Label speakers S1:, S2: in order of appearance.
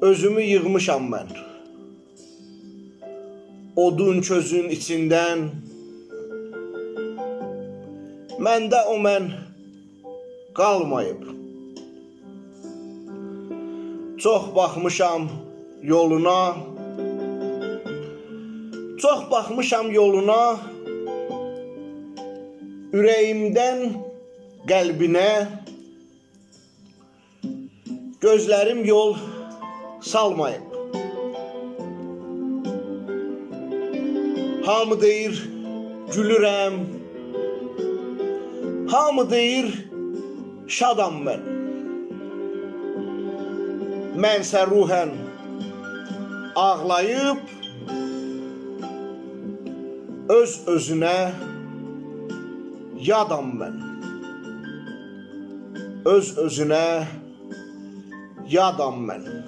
S1: Özümü yığmışam mən. Odun közün içindən. Məndə o mən qalmayıb. Çox baxmışam yoluna. Çox baxmışam yoluna. Ürəyimdən qəlbinə. Gözlərim yol salmayıb. Hamı deyir gülürəm. Hamı deyir şadam mən. Mənsə ruhən ağlayıb öz özünə yadam mən. Öz özünə yadam mən.